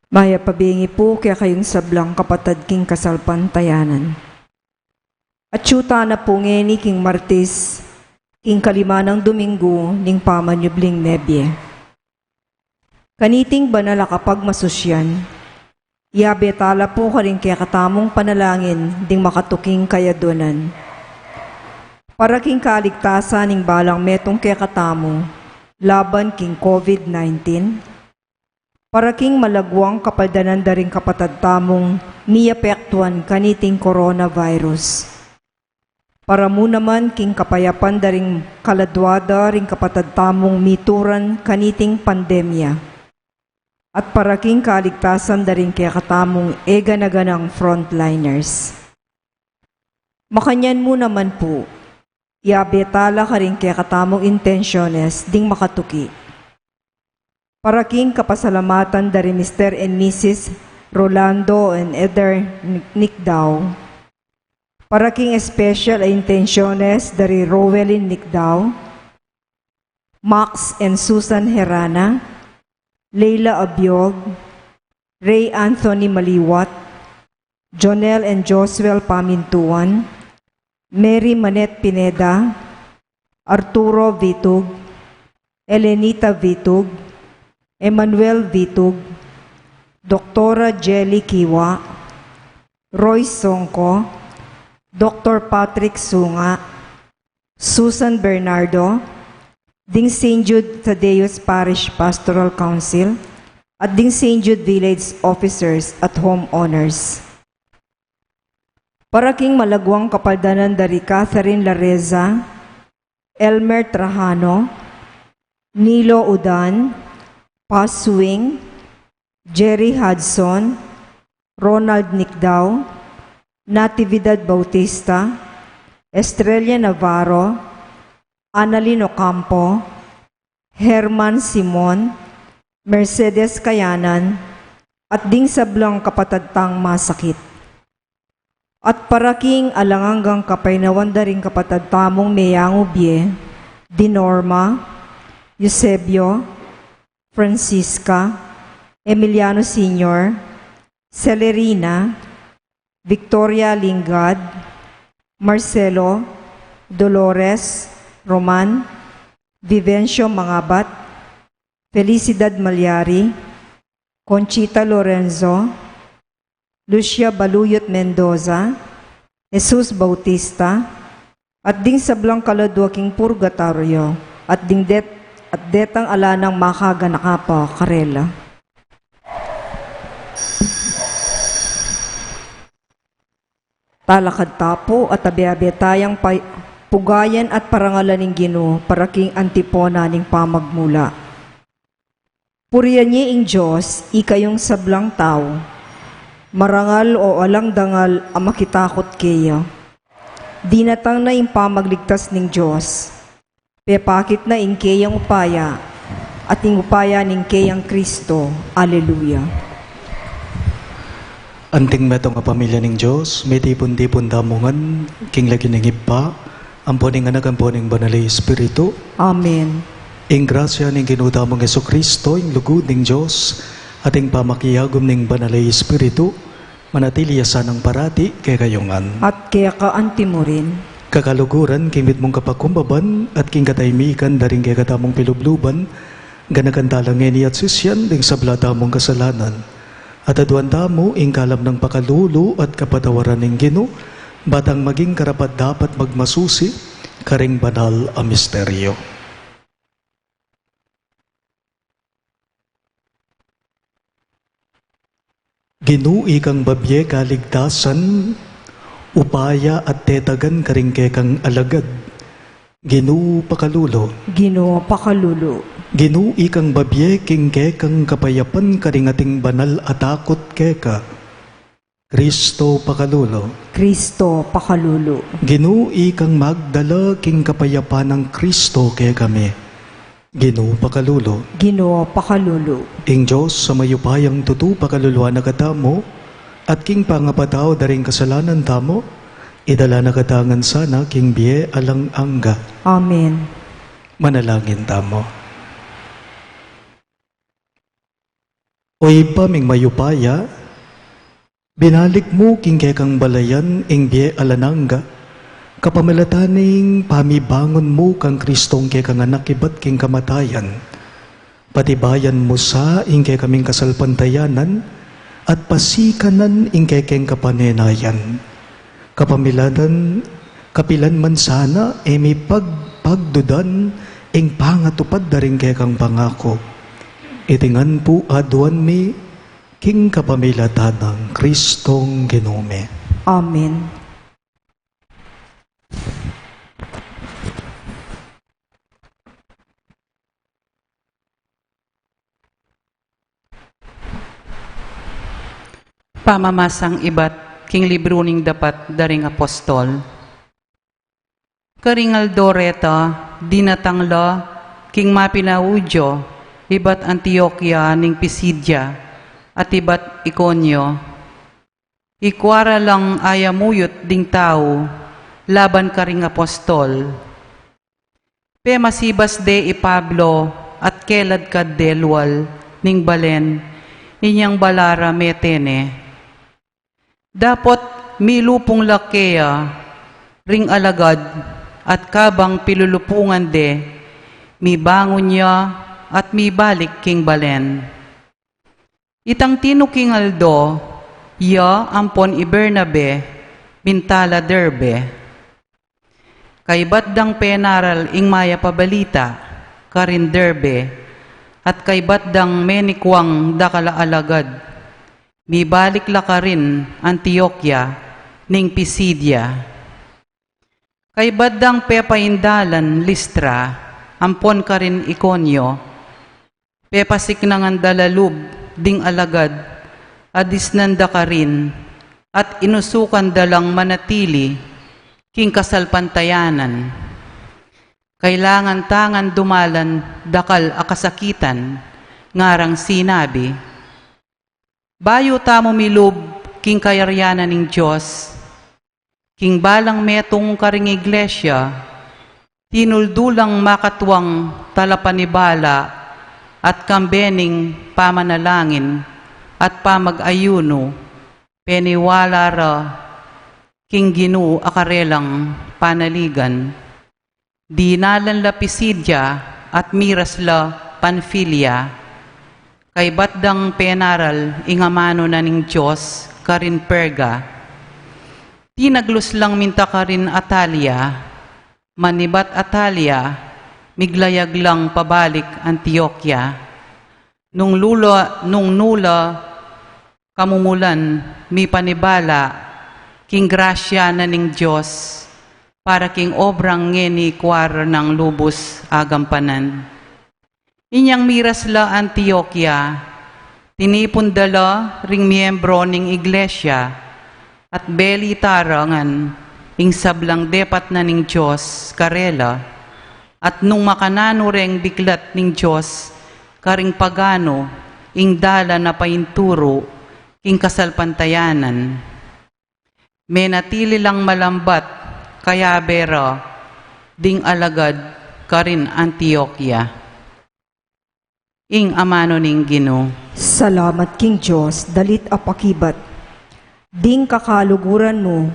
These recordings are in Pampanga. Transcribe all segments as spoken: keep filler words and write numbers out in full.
Mayap a bengi pu kekayung sablang kapatad king kasalpantayanan. Atyu tana pu ngeni king Martes, king kalima nang Domingo ning pamanyubling mebie. Kaniting banal a kapagmasusyan, iyabe tala pu karing kekatamung panalangin ding makatuking kayadwanan. Para king kaligtasan ning balang metung kekatamu laban king COVID nineteen, para king malagwang kapaldanan da ring kapatad tamung miapektuan kaniting coronavirus. Para mu naman king kapayapan da ring kaladwa da ring kapatad tamung mituran kaniting pandemya. At para king kaligtasan da ring kekatamung e gana-ganang frontliners. Makanyan mu naman pu, iyabe tala karing kekatamung intensyones ding makatuki. Para king kapasalamatan da ri Mister and Missus Rolando and Eder Nicdao. Para king espesyal a intensyones da ri Rowelyn Nicdao, Max and Susan Herana, Leila Abiog, Ray Anthony Maliwat, Jonel and Josuel Pamintuan, Mary Manette Pineda, Arturo Vitug, Elenita Vitug, Emmanuel Vitug, Doktora Jelly Kiwa, Roy Songko, Doktor Patrick Sunga, Susan Bernardo, ding Saint Jude Thaddeus Parish Pastoral Council, at ding Saint Jude Village Officers at Homeowners. Para king malagwang kapaldanan da ri Catherine Lareza, Elmer Trajano, Nilo Udan, Paz Swing, Jerry Hudson, Ronald Nicdao, Natividad Bautista, Estrella Navarro, Annalyn Ocampo, Herman Simon, Mercedes Kayanan, at ding sablang kapatad tang masakit. At para king alang anggang kapaynawan da ring kapatad tamung meyangu bie, di Norma, Eusebio, Francisca, Emiliano Senior, Celerina, Victoria Lingad, Marcelo, Dolores, Roman, Vivencio Mangabat, Felicidad Malyari, Conchita Lorenzo, Lucia Baluyot Mendoza, Jesus Bautista, at ding sablang kaladwa king purgatoryo, at ding det-, at detang ala nang makaganaka pa karela. Talakad ta pu at abe-abe tayang pay-, pugayan at parangalan ing Ginu para king antipona ning pamagmula. Purian ye ing Dios, ikayung sablang tau. Marangal o alang dangal a makitakut keya. Dinatang na ing pamagligtas ning Dios. Pepakit na ing keyang upaya, at ing upaya ning keyang Kristo. Aleluya. Anting metung a pamilya ning Dios, mitipun-tipun tamu ngan king lagyu ning Ibpa, ampo ning Anak, ampo ning Banal a Espiritu. Amen. Ing grasya ning Ginu tamung Jesucristo, ing lugud ning Dios, at ing pamakiagum ning Banal a Espiritu, manatili ya sanang parati kekayu ngan. At keka antimurin. Kakaluguran, king mitmung kapakumbaban at king katahimikan da ring kekatamung pilubluban, ganakan tala ngeni at sisian ding sabla tamung kasalanan. At aduan tamu ing kalam nang pakalulu at kapatawaran ning Ginu, ba tang maging karapat-dapat magmasusi karing banal a misteryo. Ginu, ikang babie kaligtasan, upaya at tetagan karing kekang alagad. Ginu, pakalulu. Ginu, pakalulu. Ginu, ikang babie king kekang kapayapan karing ating banal a takut keka. Kristo, pakalulu. Kristo, pakalulu. Ginu, ikang magdala king kapayapan nang Kristo kekami. Ginu, pakalulu. Ginu, pakalulu. Ing Dios a mayupayang tutu pakaluluan na katamu, at king pangapatawad da ring kasalanan tamu, idala na katamu ngan sana king bie alang angga. Amen. Manalangin tamu. O Ibpa ming mayupaya, binalik mu king kekang balayan ing bie alang angga, kapamilatan ning pamibangun mu kang Kristong kekang Anak ibat king kamatayan. Patibayan mu sa ing kekaming kasalpantayanan, at pasikanan ing kekeng kapanenayan. Kapamilatan, kapilan man sana e mi pagpagdudan ing pangatupad da ring kekang pangako. Iti ngan pu aduan mi king kapamilatan nang Kristong Ginu mi. Amen. Pamamasang ibat king libru ning dapat da ring apostol. Karing aldo reta, dinatang la king mapinaudio ibat Antioquia ning Pisidia at ibat Iconio. Ikua ra lang ayamuyut ding tau laban karing apostol. Pemasibas de i Pablo at keladkad de lual ning balen, inyang bala ra mete ne. Dapot milupung la keya ring alagad, at kabang pilulupungan de, mibangun ya at mibalik king balen. Itang tinuking aldo, ya ampon i Bernabe minta la Derbe. Kaybat dang penaral ing mayap a balita karin Derbe, at kaybat dang menikuang dakal a alagad, mibalik la karin Antioquia ning Pisidia. Kaybat dang pepaindalan Listra ampon karin Iconio, pepasiknangan da la lub ding alagad a disnan da karin, at inusukan da lang manatili king kasalpantayanan. Kailangan ta ngan dumalan dakal a kasakitan, ngarang sinabi, "Bayu tamu milub king kayarian na ning Dios." King balang metung karing iglesia, tinuldu lang makatuang talapanibala at kambe ning pamanalangin at pamag-ayunu, peniwala ra king Ginu a karelang panaligan. Dinalan la Pisidia at miras la Panfilia. Kaybat dang penaral ing amanu na ning Dios karin Perga. Tinaglus lang minta karin Atalia. Manibat Atalia, miglayag lang pabalik Antioquia. Nung lula, nung nula kamumulan, mipanibala king grasya na ning Dios para king obrang ngeni kuar nang lubus agampanan. Inyang miras la Antioquia, tinipun da la ring miembro ning iglesia, at belita ra ngan ing sablang depat na ning Dios karela, at nung makananu reng biklat ning Dios karing paganu, ing dalan a painturu king kasalpantayanan. Menatili lang malambat kayabe ra ding alagad karin Antioquia. Ing amanu ning Ginu. Salamat king Dios, dalit a pakibat. Ding kakaluguran mu,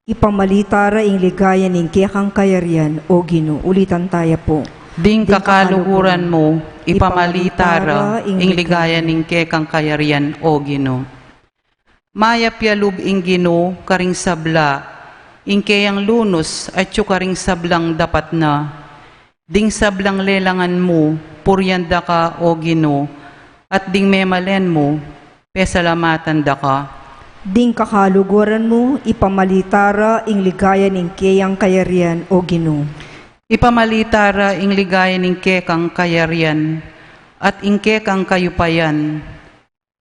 ipamalita ra ing ligaya ning kekang kayarian, O Ginu. Ulitan taya pu. Ding kakaluguran mu, ipamalita ra ing ligaya ning kekang kayarian, O Ginu. Mayap ya lub ing Ginu karing sabla, ing keyang lunus atyu karing sablang dapat na. Ding sablang lelangan mu, purian da ka, O Ginu, at ding memalen mu, pesalamatan da ka. Ding kakaluguran mu, ipamalita ra ing ligaya ning keyang kayarian, O Ginu. Ipamalita ra ing ligaya ning kekang kayarian, at ing kekang kayupayan.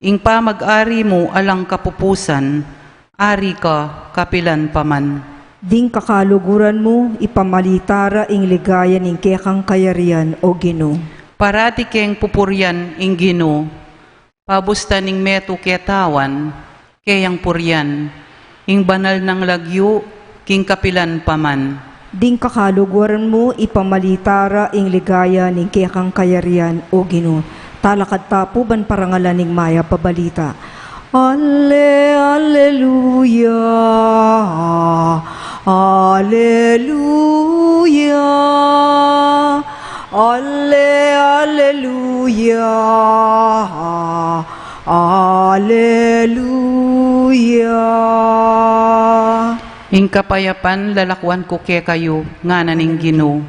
Ing pamag-ari mu alang kapupusan, ari ka kapilan pa man. Ding kakaluguran mu, ipamalita ra ing ligaya ning kekang kayarian, O Ginu. Parati keng pupurian ing Ginu, pabusta ning metung ketawan, keyang purian, ing banal nang lagyu, king kapilan pa man. Ding kakaluguran mu, ipamalita ra ing ligaya ning kekang kayarian, O Ginu. Talakad ta pu ban parangalan ing mayap a balita. Ale, aleluya, aleluya, ale, aleluya, aleluya. Ing kapayapan lalakwan ku kekayu, ngana ning Ginu.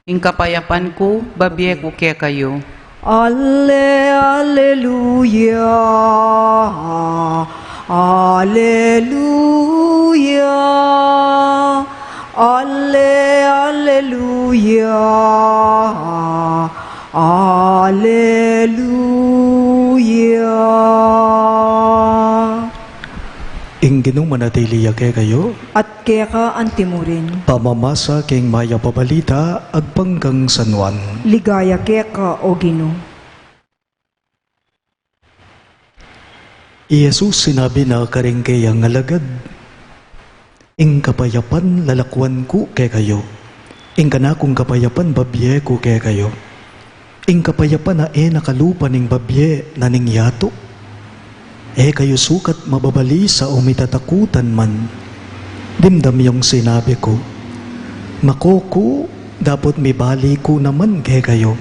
Ing kapayapan ku, babie ku kekayu. Ale, aleluya, aleluya, ale, aleluya, aleluya. Ing Ginu manatili ya kekayu. At keka antimurin. Pamamasa king mayap a balita agpang kang San Juan. Ligaya keka, O Ginu. I Jesus sinabi na karing kayang alagad, Ing kapayapan lalakwan ku kekayu. Ing kanakung kapayapan babie ku kekayu. Ing kapayapan a e na kalupa ning babie na ning yatu. E kayu sukat mababalisa o mitatakutan man. Dimdam yung sinabi ku. Makoku, dapot mibali ku naman kekayu.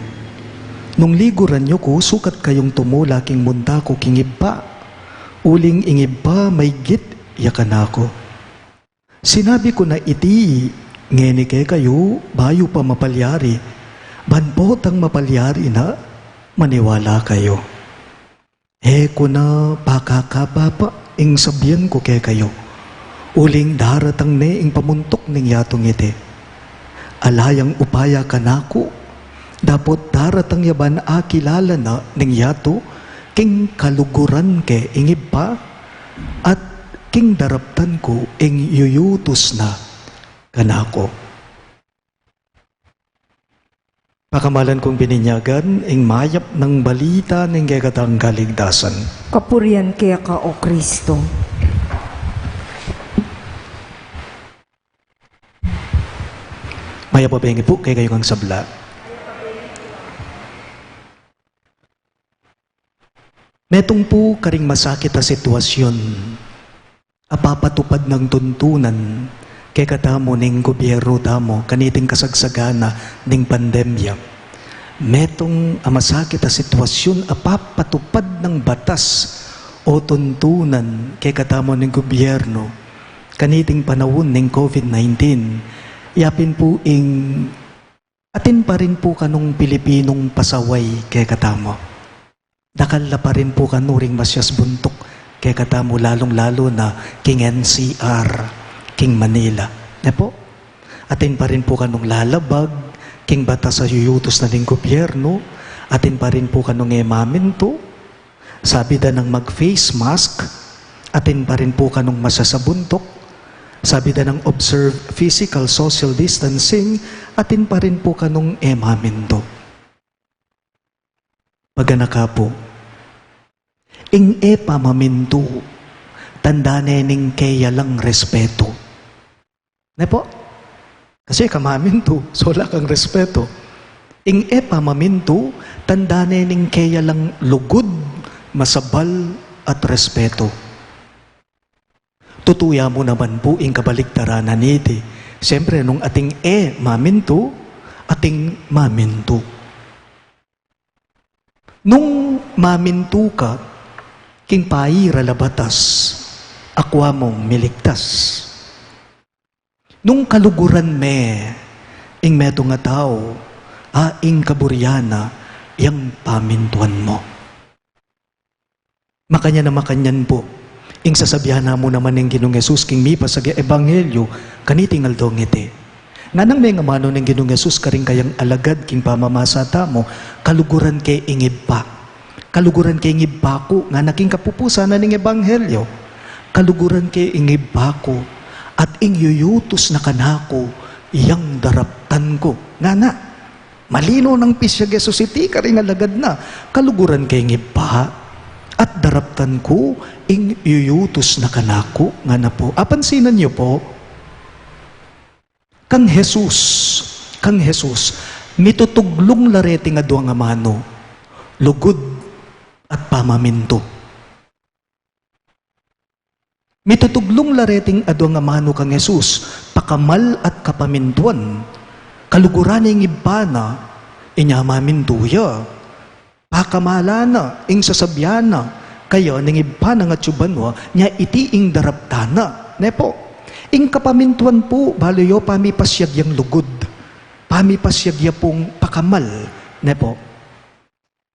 Nung liguran yu ku, sukat kayung tumula king munta ku king Ibpa. Uling ing Ibpa maigit ya kanaku. Sinabi ku na iti ngeni kekayu, bayu pa mapalyari, ban potang mapalyari na, maniwala kayu. E ku na pakakababa ing sabian ku kekayu, uling daratang ne ing pamuntuk ning yatung iti. Ala yang upaya kanaku, dapot daratang ya ban akilala na ning yatu, king kaluguran ke ing Ibpa, at king daraptan ku ing yuyutus na kanaku. Pakamalan kung bininyagan, ing mayap nang balita ning kekatang kaligtasan. Kapurian keka, O Kristo. Mayap a bengi pu kekayu ngan sabla. Metung pu karing masakit a sitwasyun a papatupad nang tuntunan kekatamu ning gobyernu tamu kaniting kasagsagana ning pandemya. Metung a masakit a sitwasyun a papatupad nang batas o tuntunan kekatamu ning gobyernu kaniting panaun ning COVID nineteen. Yapin pu ing atin pa rin pu kanung Pilipinung pasaway kekatamu. Dakal la pa rin pu kanu ring masyasbuntuk kekatamu, lalung-lalu na king N C R, king Manila. Ne pu? Atin pa rin pu kanung lalabag king batas a yuyutus na ning gobyernu, atin pa rin pu kanung e mamintu, sabi da nang mag-face mask, atin pa rin pu kanung masasabuntuk, sabi da nang observe physical social distancing, atin pa rin pu kanung e mamintu. Paganaka pu, ing e pamamintu, tanda ne ning keya lang respetu. Ne pu? Kasi e ka mamintu, so ala kang respetu. Ing e pamamintu, tanda ne ning keya lang lugud, masabal, at respetu. Tutu ya mu naman pu ing kabaligtaran na niti. Siyempre, nung ating e mamintu, ating mamintu. Nung mamintu ka king paira la batas, akua mung miligtas. Nung kaluguran me ing metung a tau, a ing kaburian na yang pamintuan mu. Makanyan a makanyan pu ing sasabian namu naman ning Ginung Jesus king mipasag a ebanghelyu kaniting aldo ngiti. Nganang mengamanu ning Ginung Jesus karing kayang alagad king pamamasa tamu, kaluguran ke ing Ibpa. Kaluguran ke ing Ibpa ku, ngana king kapupusan na ning ebanghelyu. Kaluguran ke ing Ibpa ku, at ing yuyutus na kanaku, yang daraptan ku. Ngana, malino nang pisyag Jesus iti karing alagad na, kaluguran ke ing Ibpa, at daraptan ku ing yuyutus na kanaku, ngana pu. Apansinan yu pu, kang Jesus, kang Jesus, mitutuglung la reting aduang amanu, lugud at pamamintu. Mitutuglung la reting aduang amanu kang Jesus, pakamal at kapamintuan. Kaluguran na ing Ibpa na, inya mamintu ya. Pakamalan na ing sasabian na, kaya ning Ibpa na king atsu banua, nya iti ing daraptan na. Ne pu? Ing kapamintuan pu, balu yu pamipasiag yang lugud. Pamipasiag ya pung pakamal. Ne pu?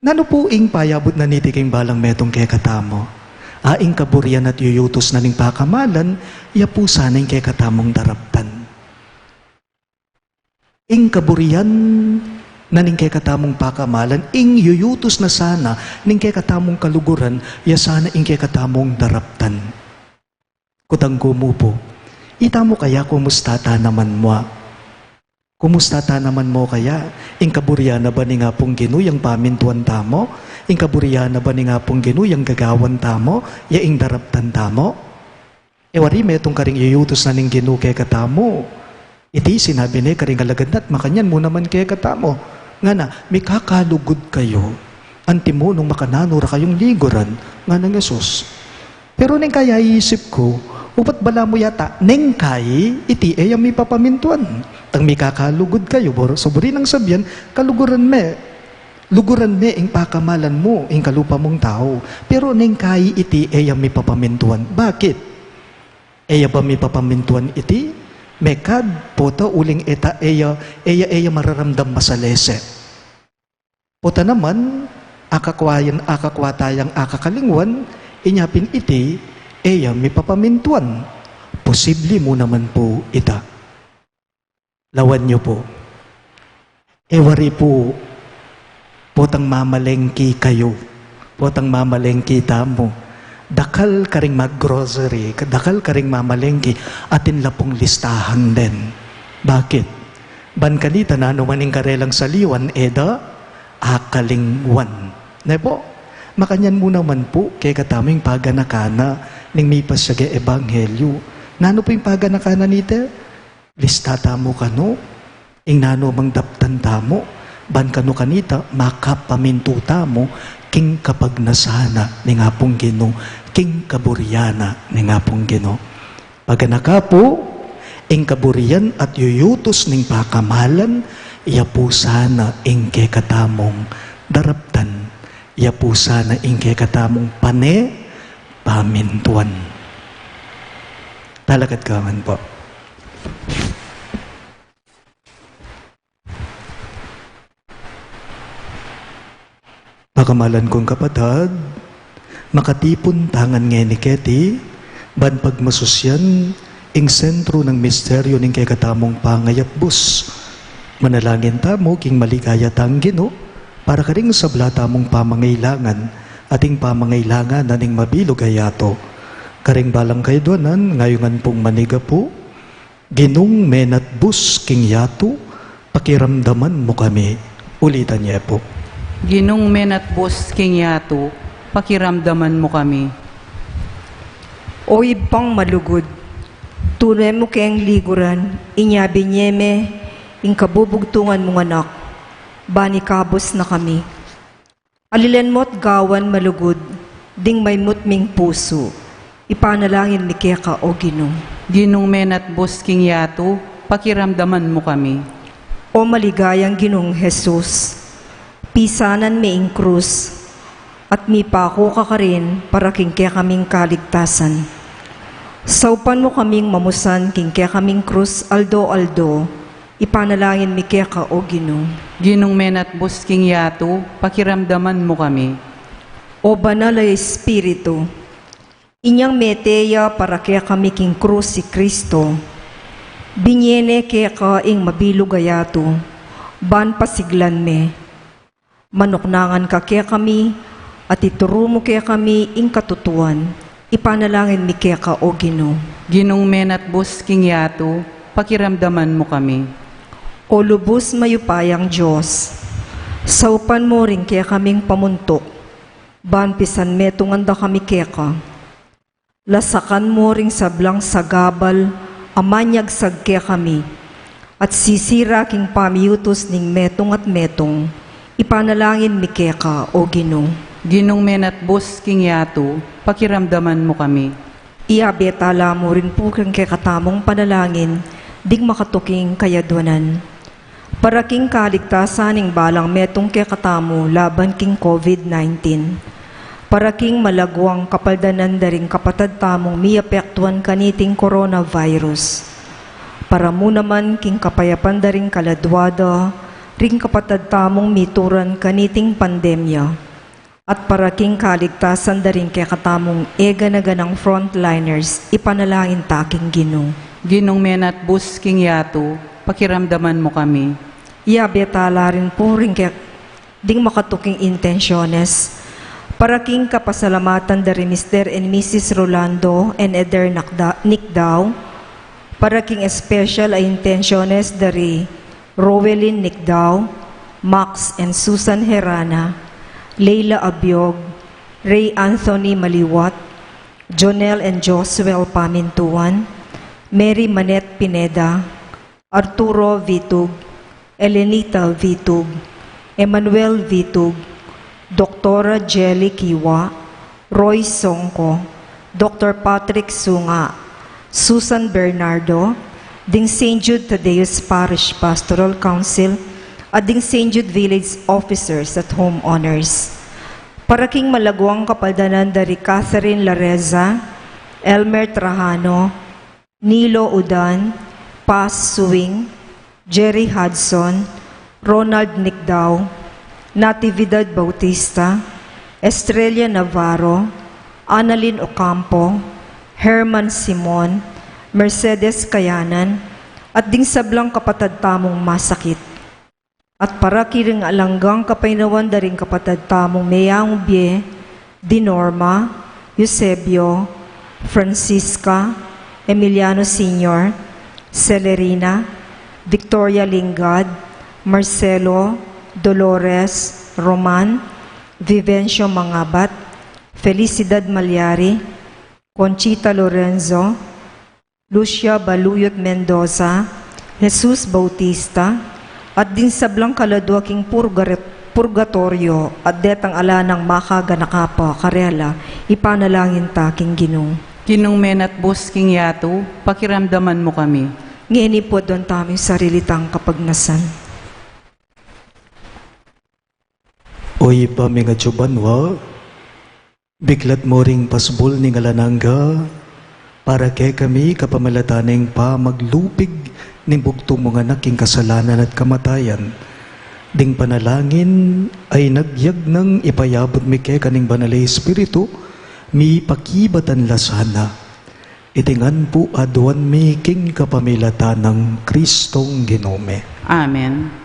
Nanu pu ing payabut na niti king balang metung kekatamu? A, ing kaburian at yuyutus na ning pakamalan, ya pu sana ing kekatamung daraptan. Ing kaburian na ning kekatamung pakamalan, ing yuyutus na sana ning kekatamung kaluguran, ya sana ing kekatamung daraptan. Kutang ku mu pu, ita mu kaya kumusta ta naman mu? Kumusta ta naman mu kaya? Ing kaburian na ba ning Apung Ginu yang pamintuan tamu? Ing kaburian na ba ning Apung Ginu yang gagawan tamu, ya ing daraptan tamu? E wari metung karing yuyutus na ning Ginu kekatamu. Iti sinabi ne karing alagad na, at makanyan mu naman kekatamu. Ngana, mikakalugud kayu. Antimo nung makananu ra kayung liguran, ngana nang Jesus. Pero neng kai aisip ku, upat balamu yata, neng kai, iti e ya mipapamintuan. Tang mikakalugud kayu, bor-, so buri nang sabian, kaluguran me, luguran me ing pakamalan mu, ing kalupa mung tau. Pero neng kai iti e ya mipapamintuan. Bakit? E ya ba mipapamintuan iti? Mekad, pota uling e ta e ya, e ya, e ya mararamdam masalese. Pota naman, akakwa yan, akakwa tayang akakalingwan, inya pin iti, e ya mipapamintuan. Posibli mu naman pu ita. Lawan yu pu. E wari pu, potang mamalengki kayu, potang mamalengki tamu. Dakal karing mag-grocery, dakal karing mamalengki, atin la pung listahan den. Bakit? Ban kanita nanu man ing karelang saliwan, e da akalingwan. Ne pu? Makanyan mu naman pu, kekatamu ing paganakan na ning mipasiag a ebanghelyu. Nanu pu ing paganakan na niti? Lista tamu kanu, ing nanu mang daptan tamu, ban kanu kanita, makapamintu tamu, king kapagnasan na ning Apung Ginu, king kaburian na ning Apung Ginu. Paganaka pu, ing kaburian at yuyutus ning pakamalan, ya pu sana ing kekatamung daraptan, ya pu sana ing kekatamung pane, pamintuan. Talakad ka man pu. Pakamalan kung kapatad, makatipun tangan ngeni keti, ban pagmasusian ing sentru nang misteryu ning kekatamung pangayatbus. Manalangin tamu king maligaya tang Ginu, para karing sabla tamung pamangailangan, at ing pamangailangan na ning mabilug a yatu. Karing balang kayadwanan, ngayungan pung manigapu, Ginung menatbus king yatu, pakiramdaman mu kami. Ulitan ye pu. Ginung menatbus king yatu, pakiramdaman mu kami. O Ibpang malugud, tune mu keng liguran, inya binye me ing kabubugtungan mung anak, ban ikabus na kami. Alilan mu't gawan malugud ding maymut ming pusu. Ipanalangin mi keka, O Ginu. Ginung menatbus king yatu, pakiramdaman mu kami. O maligayang Ginung Jesus, pisanan me ing krus, at mipaku ka karin para king kekaming kaligtasan. Saupan mu kaming mamusan king kekaming krus aldo-aldo, ipanalangin mi keka, O Ginu. Ginung menatbus king yatu, pakiramdaman mu kami. O Banal a Espiritu, inyang mete ya para kekami king krus i Kristo, binye ne keka ing mabilug a yatu, ban pasiglan me. Manuknangan ka kekami, at ituru mu kekami ing katutuan. Ipanalangin mi keka, O Ginu. Ginung menatbus king yatu, pakiramdaman mu kami. O lubus mayupayang Dios, saupan mu ring kekaming pamuntuk, ban pisan metungan da kami keka. Lasakan mu ring sablang sagabal a manyagsag kekami, at sisira king pamiyutus ning metung at metung, ipanalangin mi keka, O Ginu. Ginung menatbus king yatu, pakiramdaman mu kami. Iyabe tala mu rin pu king kekatamung panalangin ding makatuking kayadwanan. Para king kaligtasan ning balang metung kekatamu laban king COVID nineteen. Para king malagwang kapaldanan da ring kapatad tamung miapektuan kaniting coronavirus. Para mu naman king kapayapan da ring kaladwa da ring kapatad tamung mituran kaniting pandemya. At para king kaligtasan da ring kekatamung eganaganang frontliners, ipanalangin ta king Ginu. Ginung menatbus king yatu, pakiramdaman mu kami. Iyabe tala rin pu ring ke-, ding makatuking intensyones. Para king kapasalamatan da ri Mister and Missus Rolando and Eder Nakda-, Nikdao. Para king espesyal a intensyones da ri Rowelyn Nikdao, Max and Susan Herana, Leila Abiog, Ray Anthony Maliwat, Jonel and Josuel Pamintuan, Mary Manette Pineda, Arturo Vitug, Elenita Vitug, Emmanuel Vitug, Doktora Jelly Kiwa, Roy Songco, Doktor Patrick Sunga, Susan Bernardo, ding Saint Jude Thaddeus Parish Pastoral Council, at ding Saint Jude Village Officers at Homeowners. Para king malagwang kapaldanan da ri Catherine Lareza, Elmer Trajano, Nilo Udan, Paz Suing, Jerry Hudson, Ronald Nicdao, Natividad Bautista, Estrella Navarro, Annalyn Ocampo, Herman Simon, Mercedes Kayanan, at ding sablang kapatad tamung masakit. At para king alang anggang kapaynawan da ring kapatad tamung meyaung bie, di Norma, Eusebio, Francisca, Emiliano Senior, Celerina, Victoria Lingad, Marcelo, Dolores, Roman, Vivencio Mangabat, Felicidad Malyari, Conchita Lorenzo, Lucia Baluyot Mendoza, Jesus Bautista, at ding sablang kaladwa king purgare-, purgatoryo, at detang ala nang makaganaka pa karela, ipanalangin ta king Ginu. Ginung menatbus king yatu, pakiramdaman mu kami. Ngeni pu aduan tamu ing sarili tang kapagnasan. O Ibpa mi atsu ka banua, biklat mu ring pasbul ning alang angga para kekami kapamilatan ning pamaglupig ning bugtung mung Anak king kasalanan at kamatayan. Ding panalangin a nagyag nang ipayabut mi keka ning Banal a Espiritu, mipakibatan la sana. Iti ngan pu aduan mi king kapamilatan nang Kristong Ginu mi. Amen.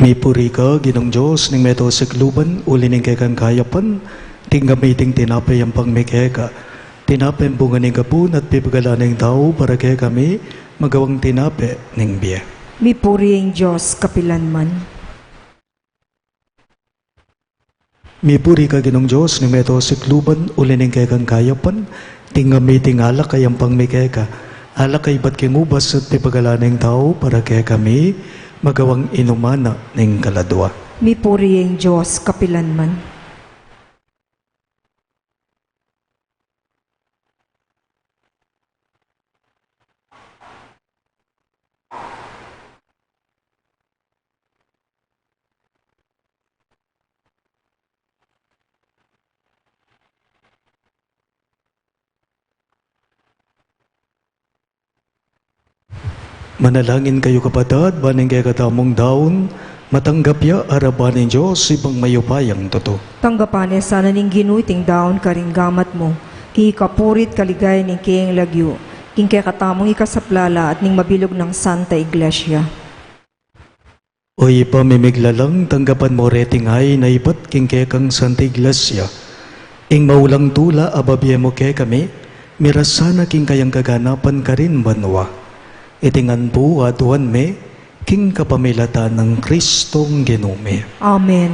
Mipuri ka, Ginung Dios ning meto sikluban, uli ning kekang kayapan, tinggap mi iting tinape a yampang mi keka. Tinape a bunga ning gapun at pipagalan ning tau para kekami, magawang tinape ning bie. Mipuri ing Dios kapilanman. Mipuri ka, Ginung Dios ning meto sikluban, uli ning kekang kayapan, tinggap mi iting alak a yampang mi keka. Alak a ibat king ubas at pipagalan ning tau para kekami, magawang inuman na ning kaladua. Mipuri ing Dios kapilanman. Manalangin kayu, kapatad, ban ing kekatamung daun matanggap ya arapan ning Dios, Ibpang mayupayang tutu. Tanggapan na sana ning Ginu iting daun karing gamat mu, king ikapuri't kaligayan ning keyang lagyu, king kekatamung ikasaplala at ning mabilug nang Santa Iglesia. O Ibpa ming miglalang, tanggapan mu reting ain a ibat king kekang Santa Iglesia. Ing maulang tula a babie mu kekami, miras sana king kayang kaganapan karin banua. Iti ngan pu aduan mi, king kapamilatan nang Kristong Ginu mi. Amen.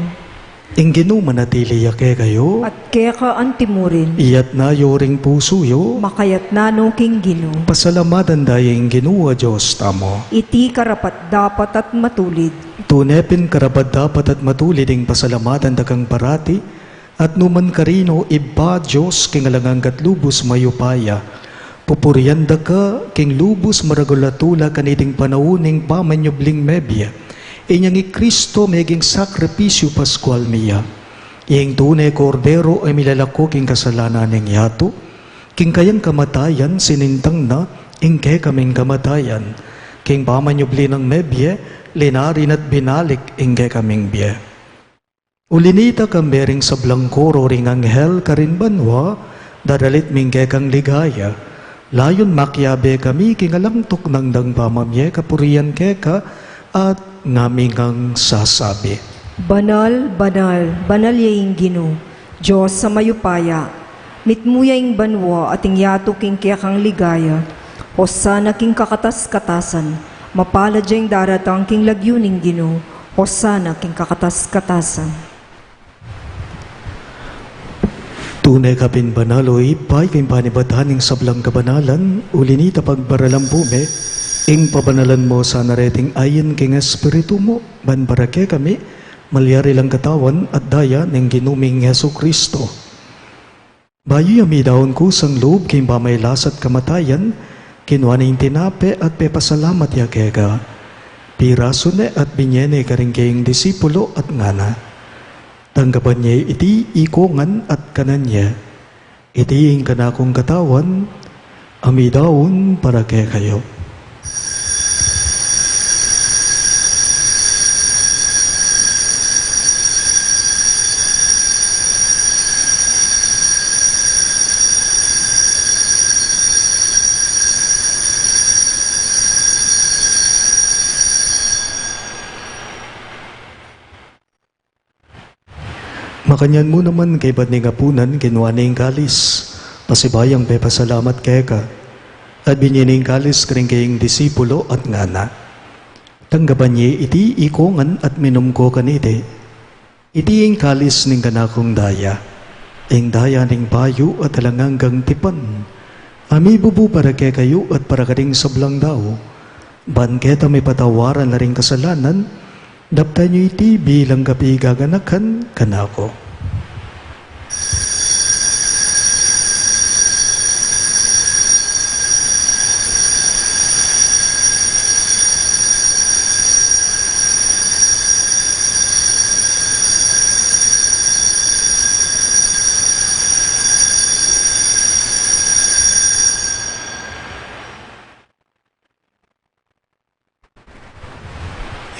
Ing Ginu manatili ya kekayu. At keka antimurin. Iyatas yu ring pusu yu. Makayatas no king Ginu. Pasalamatan da ya ing Ginu a Dios tamu. Iti karapat-dapat at matulid. Tune pin karapat-dapat at matulid ing pasalamatan da kang parati, at nu man karin, o Ibpa, Dios king alang angga at lubus mayupaya. Pupurian da ka king lubus maragul a tula kaniting panaun ning pamanyubling mebie. Inyang i Kristo meging sakripisyu paskual mi ya. Ing tune Kordero a milalako king kasalanan ning yatu. King kayang kamatayan sinintang na ing kekaming kamatayan. King pamanyubli nang mebie, linarin at binalik ing kekaming bie. Uli nita, kambe ring sablang koro ring anghel karin banua, dadalit mi ing kekang ligaya. Layun makiabe kami king alang tuknang dang pamamie kapurian keka, at ngami ngang sasabi: Banal, banal, banal ya ing Ginu, Dios a mayupaya. Mitmu ya ing banua at ing yatu king kekang ligaya. Hosana king kakatas-katasan. Mapalad ya ing daratang king lagyu ning Ginu. Hosana king kakatas-katasan. Tune ka pin banal, o Ibpa, ika ing panibatan ning sablang kabanalan, uli nita pagbaralan mu mi, ing pabanalan mu sana reting ain king Espiritu mu, ban para kekami, malyari lang katawan at daya ning Ginu ming Jesu Kristo. Bayu ya midaun kusang lub king pamailas at kamatayan, kinua ne ing tinape at pepasalamat ya keka. Pirasu ne at binie ne karing kayang disipulu at ngana: Tanggapan ye iti ikongan at kanan ye. Iti ing kanakung katawan, a midaun para kekayu. Makanyan mu naman kaybat ning apunan, kinua ne ing kalis, pasibayung pepasalamat keka, at binie ne ing kalis karing kayang disipulu at ngana: Tanggapan ye iti ikongan at minum ko kaniti. Iti ing kalis ning kanakung daya, ing daya ning bayu at alang anggang tipan, a mibubu para kekayu at para karing sablang dau, ban keta mipatawaran la ring kasalanan. Daptan yu iti bilang kapigaganakan kanaku.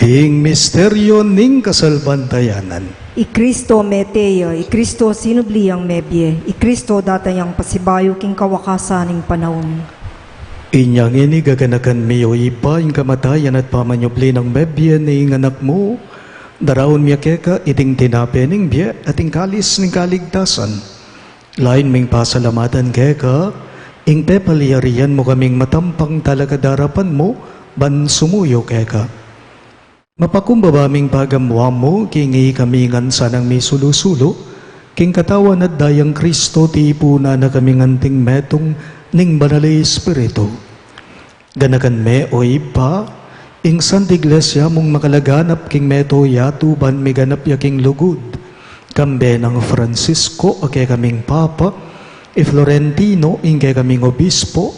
Ing misteryu ning kasalpantayanan. I Kristo mete ya, i Kristo sinubli yang mebie, i Kristo datang yang pasibayu king kawakasan ning panaun. Inya ngeni gaganakan mi, o Ibpa, ing kamatayan at pamanyubli nang mebie ning Anak mu, daraun mi keka iting tinape ning bie at ing kalis ning kaligtasan. Lain ming pasalamatan keka, ing pepalyarian mu kaming matampang talakad king arapan mu, ban sumuyu keka. Mapakumbaba ming pagamuan mu, king ikami ngan sanang misulu-sulu king katawan at dayang Kristo, tipunan na kaming anting metung ning Banal a Espiritu. Ganakan me, o Ibpa, ing Santa Iglesia mung makalaganap king meto yatu ban miganap ya king lugud, kambe nang Francisco a kekaming Papa, i Florentino ing kekaming Obispo,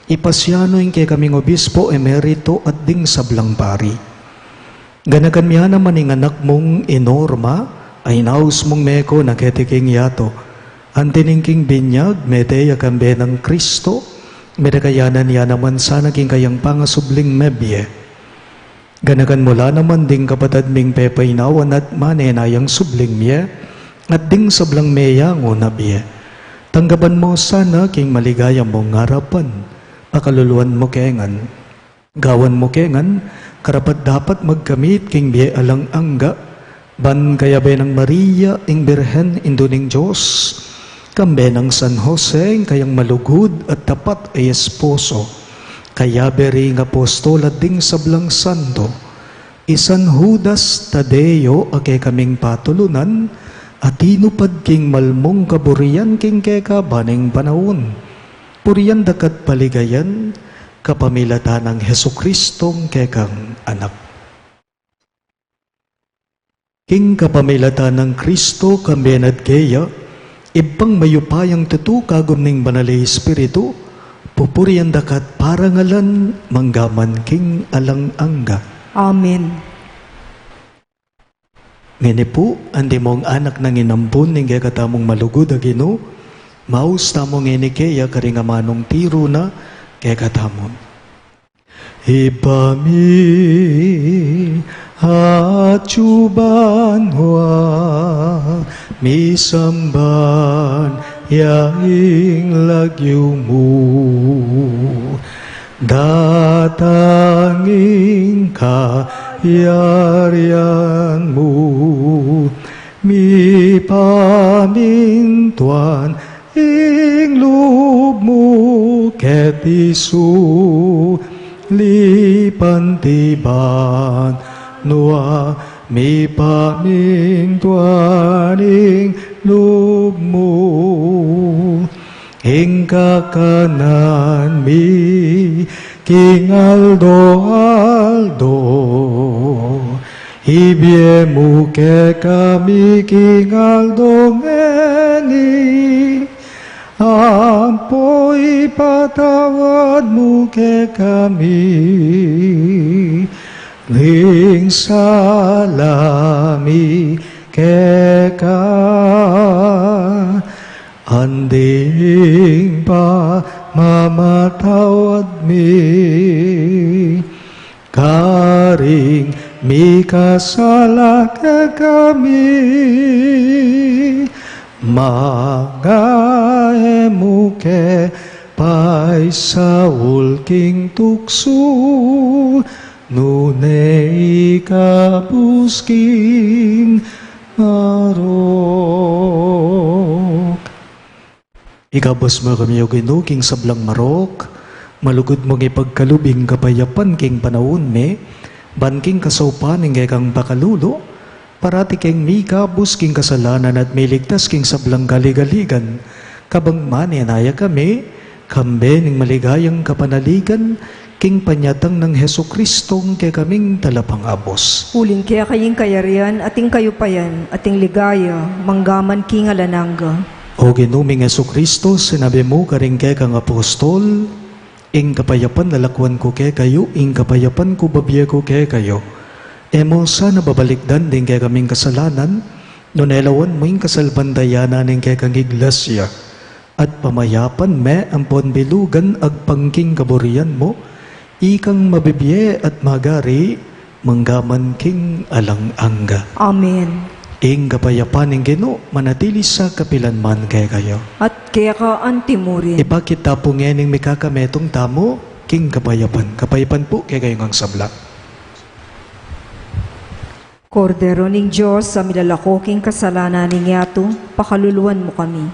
i Paciano ing kekaming Obispo Emerito at ding sablang pari. Ganakan me naman ing anak mung i Norma, a inaus mung meko na keti king yatu. Anti ning king binyag, mete ya kambe nang Kristo, merekayanan ya naman sana king kayang pangasubling mebie. Ganakan mu la naman ding kapatad ming pepainawan at manenayang subling mie, at ding sablang meyangu na bie. Tanggapan mu sana king maligaya mung arapan, pakaluluan mu ke ngan. Gawan mu ke ngan karapat-dapat magkamit king bie alang angga, ban kayabe nang Maria, ing Birhen, Indu ning Dios, Kambe nang San Jose, ing kayang malugud at tapat a esposo, kayabe ring apostol at ding sablang santo, i San Judas Tadeo a kekaming patulunan, a tinupad king malmung kaburian king kekaba ning panaun. Purian da ka't paligayan, kapamilatan nang Jesucristong kekang Anak. King kapamilatan nang Kristo, kambe na at keya, Ibpang mayupayang tutu, kagum ning Banal a Espiritu, pupurian da ka't parangalan, manggaman king alang angga. Amen. Ngeni pu, antimong anak nang inampun ning kekatamung malugud a Ginu, maus tamu ngeni keya karing amanung tiru na kekatamu. Ibpa mi, atsu ka banua, misamban ya ing lagyu mu, datang ing kayarian mu, mipamintuan ing lub mu keti sulip anti banua, mipamintuan ing lub mu. Ing kakanan mi king aldo-aldo, ibie mu kekami king aldo ngeni, ampo ipatawad mu kekami ing sala mi keka, anti ing pamamatawad mi karing mikasala kekami, manga e mu ke paisaul king tuksu, nune ikabus king marok. Ikabus mu kami, O Ginu, king sablang marok, malugud mung ipagkalub ing kapayapan king panaun mi, ban king kasaupan ning kekang pakalulu, parati keng mikabus king kasalanan at miligtas king sablang kaligaligan, kabang manenaya kami, kambe ning maligayang kapanaligan, king panyatang nang Jesucristong kekaming Talapangabus. Uling keka ing kayarian, at ing kayupayan, at ing ligaya, manggaman king alang angga. O Ginu ming Jesucristo, sinabi mu karing kekang apostol, ing kapayapan lalakwan ku kekayu, ing kapayapan ku babie ku kekayu. E mu sana babalikdan ding kekaming kasalanan, nune lawan mu ing kasalpantayanan ning kekang iglesia. At pamayapan me ampon bilugan agpang king kaburian mu, ikang mabibie at magari, manggaman king alang angga. Amen. Ing kapayapan ning Ginu, manatili sa kapilan man kekayu. At keka antimurin. Ipakit ta pu ngening mikakametung tamu, king kapayapan. Kapayapan pu kekayu ngang sabla. Kordero ning Dios, a milalako king kasalanan ning yatu, pakaluluan mu kami.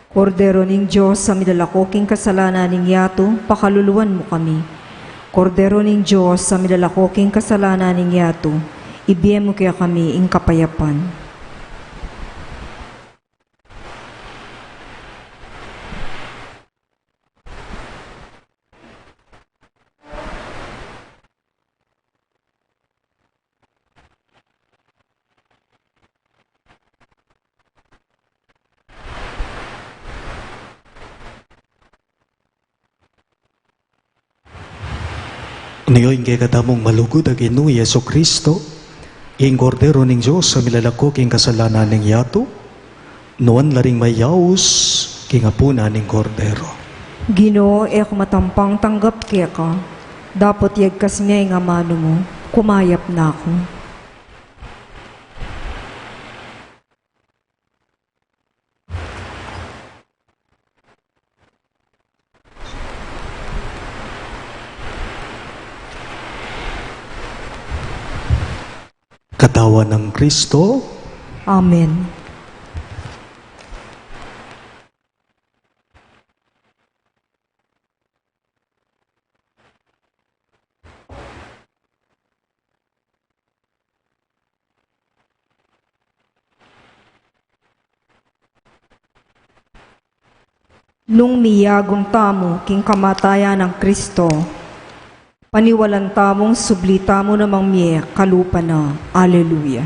Kordero ning Dios, a milalako king kasalanan ning yatu, pakaluluan mu kami. Kordero ning Dios, a milalako king kasalanan ning yatu, ibie mu kekami ing kapayapan. Nio ing kekatamung malugud a Ginu Jesucristo, ing Kordero ning Dios a milalako king kasalanan ning yatu, nuan la ring mayaus king apunan ning Kordero. Ginu, e ku matampang tanggap keka, dapot yagkas me ing amanu mu, kumayap na ku. Katawan nang Kristo. Amen. Nung miyagung tamu king kamatayan nang Kristo, paniwalan tamung subli tamu namang mie kalupa na. Aleluya.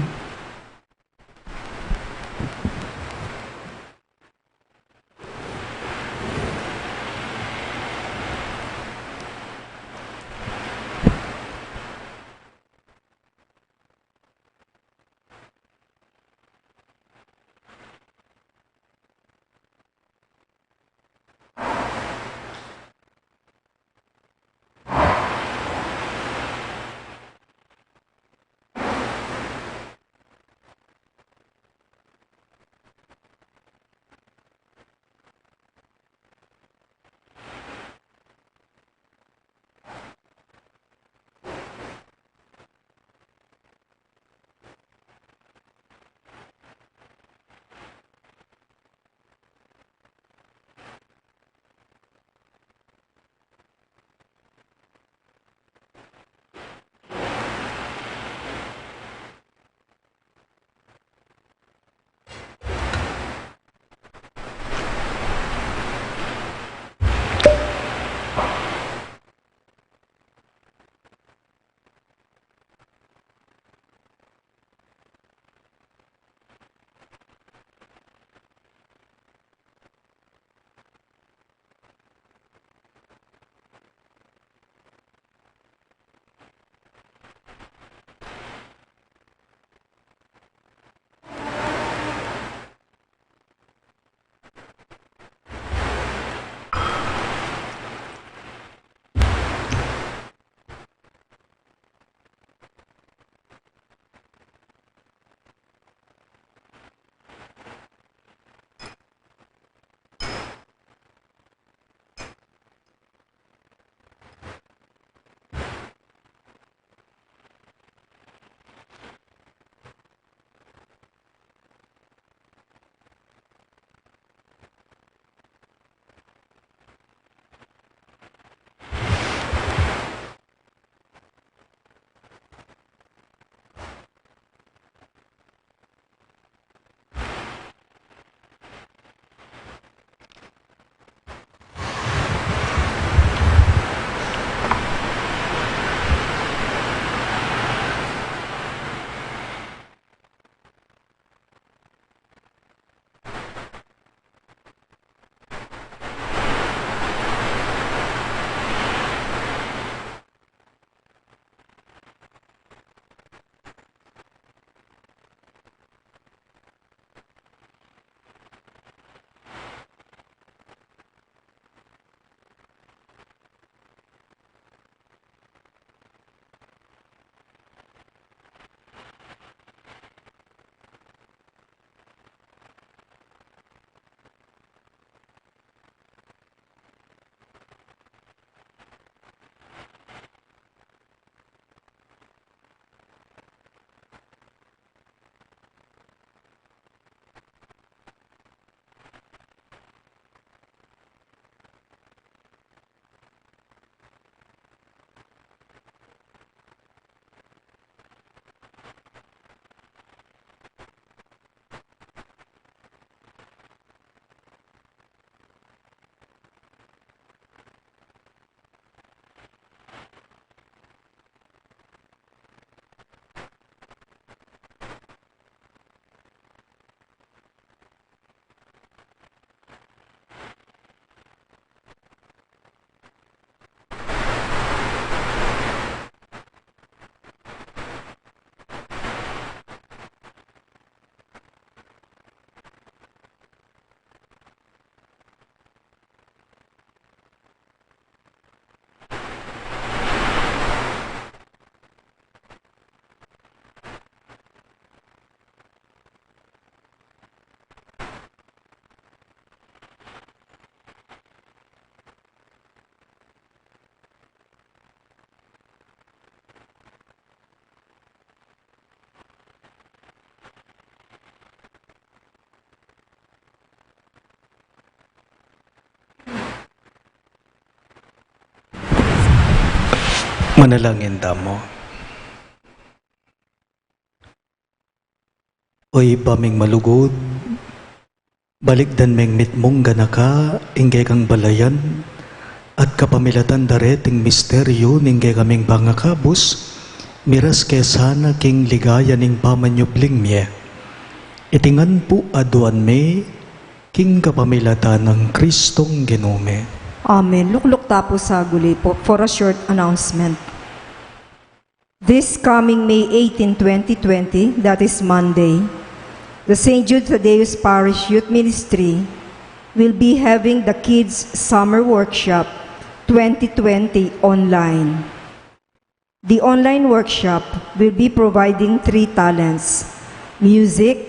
Manalangin tamu. O Ibpa ming malugud, Balikdan meng mitmung ganaka ing kekang balayan, at kapamilatan da reting misteryu ning kekaming pangakabus, miras ke sana king ligaya ning pamanyubling mie. Iti ngan pu aduan mi king kapamilatan nang Kristong Ginu mi. Amen. Lukluk ta pu saguli pu for a short announcement. This coming May eighteen, twenty twenty, that is Monday, the Saint Jude Thaddeus Parish Youth Ministry will be having the Kids Summer Workshop twenty twenty online. The online workshop will be providing three talents: music,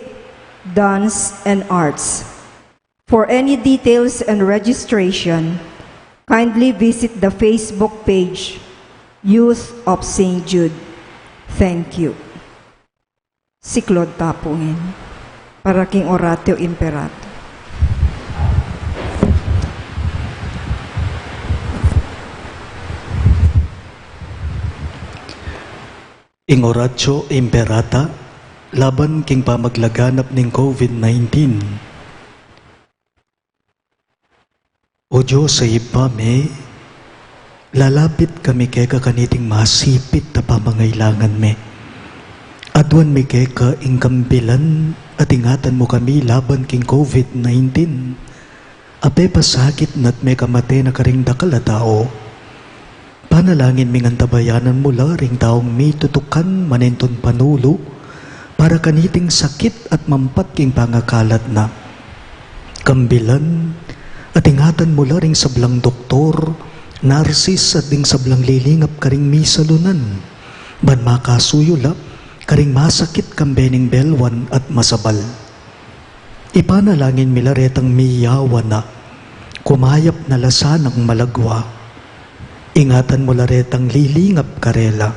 dance, and arts. For any details and registration, kindly visit the Facebook page, Youth of Saint Jude. Thank you. Siklaud ta pu ngeni para king Oratio Imperata. Ing Oratio Imperata laban king pamaglaganap ning COVID nineteen. O Dios a Ibpa mi, lalapit kami keka kaniting masipit a pamangailangan mi. Aduan mi keka ing kambilan at ingatan mu kami laban king COVID nineteen a pepasakit na't mekamate na karing dakal a tau. Panalangin mi ngan tabayanan mu la ring taung mitutukan manintun panulu para kaniting sakit at mampat king pangakalat na. Kambilan at ingatan mu la ring sablang doktor, narsis at ding sablang lilingap karing misalunan, ban makasuyu la karing masakit kambe ning belwan at masabal. Ipanalangin mi la retang miyawa na, kumayap na la sanang malagwa. Ingatan mu la retang lilingap karela.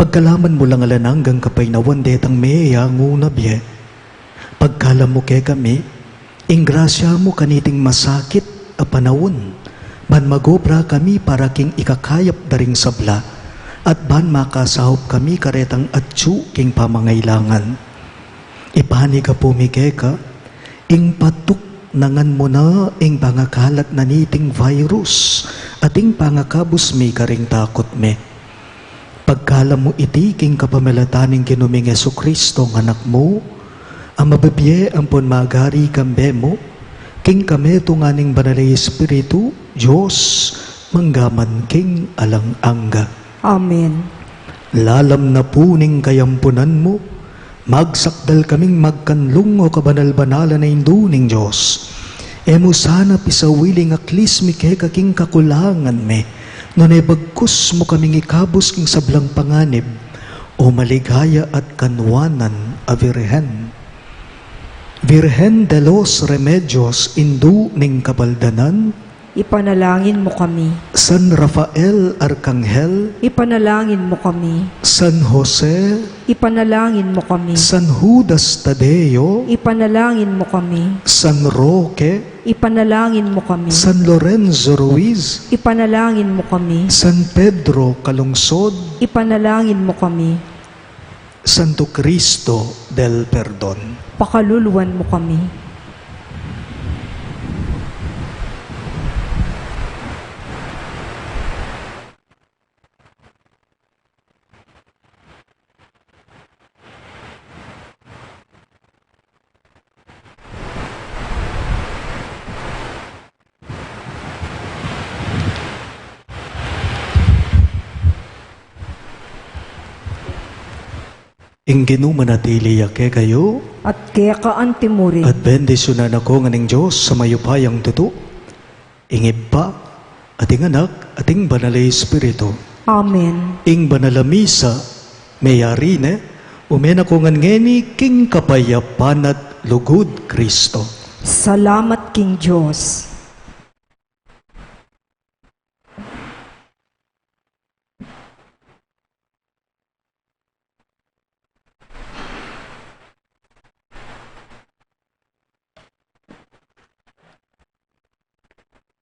Pagkalaman mu lang alang anggang kapaynawan detang meyangu na bie. Pagkalam mu kekami ing grasya mu kaniting masakit a panaun, ban magobra kami para king ikakayap da ring sabla, at ban makasaup kami karetang atyu king pamangailangan. Ipanyawad mi keka ing patuknangan mu na ing pangakalat na niting virus at ing pangakabus mi karing takut mi. Pagkalam mu iti king kapamilatan ning Ginu ming Jesucristo a Anak mu, a mabibie ampon magari kambe mu, king kametungan ning Banal a Espiritu, Dios, mangga man king alang angga. Amen. Lalam na pu ning kayampunan mu, magsakdal kaming magkanlung, o kabanal-banalan a Indu ning Dios. E mu sana pisawili ing aklis mi keka king kakulangan mi, nune bagkus mu kaming ikabus king sablang panganib, o maligaya at kanwanan a Virgen. Virgen de los Remedios, Indu ning Kapaldanan, ipanalangin mu kami. San Rafael Arkanghel, ipanalangin mu kami. San Jose, ipanalangin mu kami. San Judas Tadeo, ipanalangin mu kami. San Roque, ipanalangin mu kami. San Lorenzo Ruiz, ipanalangin mu kami. San Pedro Calungsod, ipanalangin mu kami. Santo Cristo del Perdon, pakaluluan mu kami. Ing Ginu manatili ya kekayu. At keka antimurin. At bendisyunan na ko ngan ning Dios a mayupayang tutu, ing Ibpa, at ing Anak, at ing Banal a Espiritu. Amen. Ing Banal a Misa meyari ne, ume na ko ngan ngeni king kapayapan at lugud Kristo. Salamat king Dios.